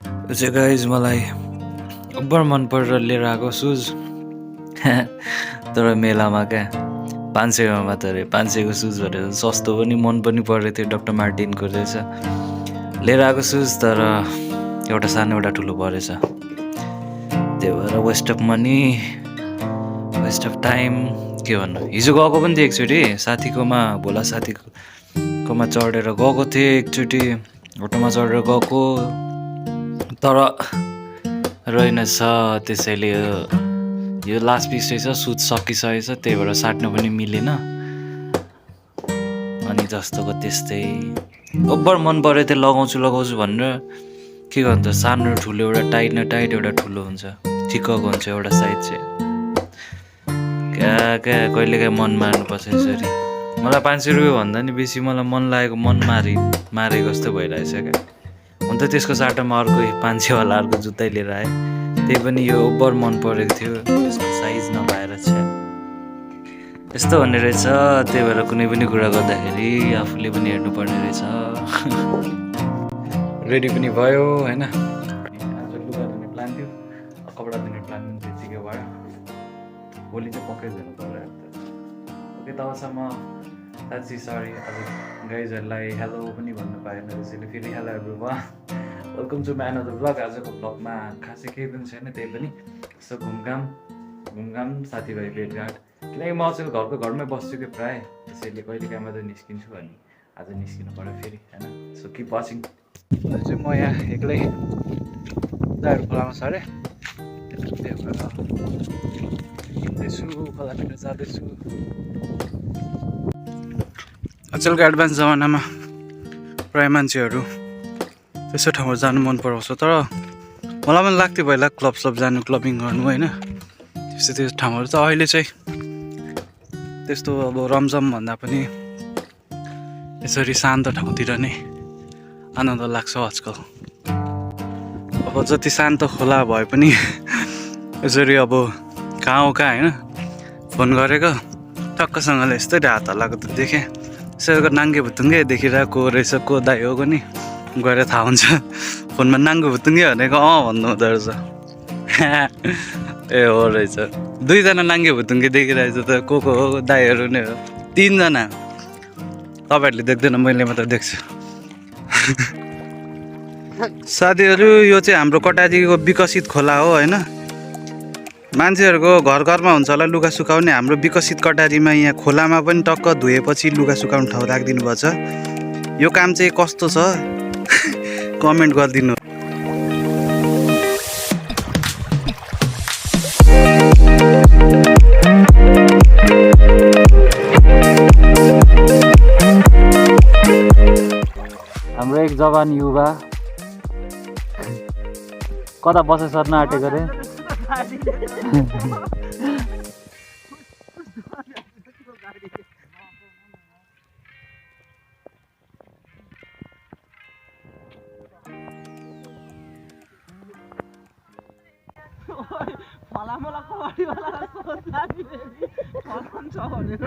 चाहिँ गाइज मलाई अब्बर मन परेर लिएर आएको सुज तर मेलामा क्या 500 मात्र अरे 500को सुज भनेर सस्तो पनि मन पनि परेको थियो डक्टर मार्टिनको रहेछ लिएर आएको सुज तर एउटा सानो एउटा ठुलो परेछ त्यही भएर waste of money waste of time के भन्नु हिजो गएको पनि थिएँ एकचोटि साथीकोमा भोला साथीकोमा चढेर गएको थिएँ एकचोटि अटोमा चढेर गएको तर रहेनछ त्यसैले यो लास्ट पिस रहेछ सुज सकिसकेछ त्यही भएर साट्नु पनि मिलेन अनि जस्तोको त्यस्तै ओभर मन पऱ्यो त्यो लगाउँछु भनेर के गर्नु त सानो ठुलो एउटा टाइट न टाइट एउटा ठुलो हुन्छ ठिक्कको हुन्छ एउटा साइज चाहिँ क्या कहिलेकाहीँ मन मार्नुपर्छ यसरी मलाई 500 रुपियाँ भन्दा नि बेसी मलाई मन लागेको मन मारेको जस्तो भइरहेछ क्या हुन त त्यसको साटोमा अर्को 500 वाला अर्को जुत्तै लिएर आएँ त्यही पनि यो ओभर मन परेको थियो त्यसको साइज नपाएर चाहिँ यस्तो भन्ने रहेछ त्यही भएर कुनै पनि कुरा गर्दाखेरि आफूले पनि हेर्नुपर्ने रहेछ रेडी पनि भयो होइन आज लुगा धुने प्लान थियो कपडा धुने प्लान पनि त्यतिकै भयो भोलि चाहिँ पक्कै धुनु पर्यो ओके तबसम्म साँच्ची सरी अब गाइजहरूलाई हेलो पनि भन्नु पाएन त्यसैले फेरि hello everyone welcome to man of the vlog आजको ब्लगमा खासै केही पनि छैन त्यही पनि यसो घुमघाम साथीभाइ भेटघाट किनकि म चाहिँ घरमै बस्छु कि प्रायः त्यसैले कहिलेकाहीँ मात्रै निस्किन्छु अनि आज निस्किनु पऱ्यो फेरि होइन सो किप वाचिङ अहिले चाहिँ म यहाँ एक्लै दाइहरू खोलामा सरेँ त्यही भएर हिँड्दैछु खोला पिँड जाँदैछु आजकलको एडभान्स जमानामा प्रायः मान्छेहरू त्यस्तो ठाउँहरू जानु मन पराउँछ तर मलाई पनि लाग्थ्यो पहिला क्लब जानु क्लबिङ गर्नु होइन त्यस्तो ठाउँहरू त अहिले चाहिँ त्यस्तो अब रमझम भन्दा पनि यसरी शान्त ठाउँतिर नै आनन्द लाग्छ आजकल अब जति शान्त खोला भए पनि यसरी अब कहाँ होइन फोन गरेको टक्कसँगले यस्तै हात हल्लाएको त देखेँ यसरी नाङ्गे भुतुङ्गे देखिरहेको रहेछ को दाइ हो नि गएर थाहा हुन्छ फोनमा नाङ्गो भुतुङ्गे भनेको भन्नु हुँदो रहेछ ए हो रहेछ 2 जना नाङ्गे भुतुङ्गे देखिरहेछ त को हो दाइहरू नै हो 3 जना तपाईँहरूले देख्दैन मैले मात्र देख्छु साथीहरू यो चाहिँ हाम्रो कटाजीको विकसित खोला हो होइन मान्छेहरूको घरमा हुन्छ होला लुगा सुकाउने हाम्रो विकसित कटारीमा यहाँ खोलामा पनि टक्क धोएपछि लुगा सुकाउने ठाउँ राखिदिनु भएको छ यो काम चाहिँ कस्तो छ कमेन्ट गरिदिनु हाम्रो एक जवान युवा कता बसे सर्न आँटेको रे फलामला कबाडीवाला सोच लाग्यो फलाम छ भनेर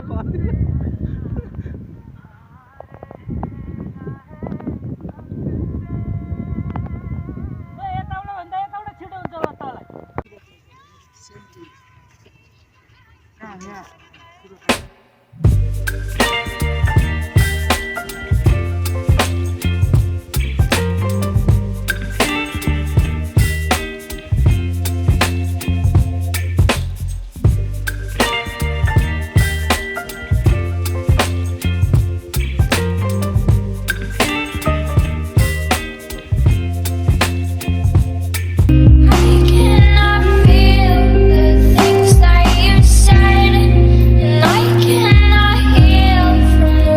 भन्दा छिटो हुन्छ होला तँलाई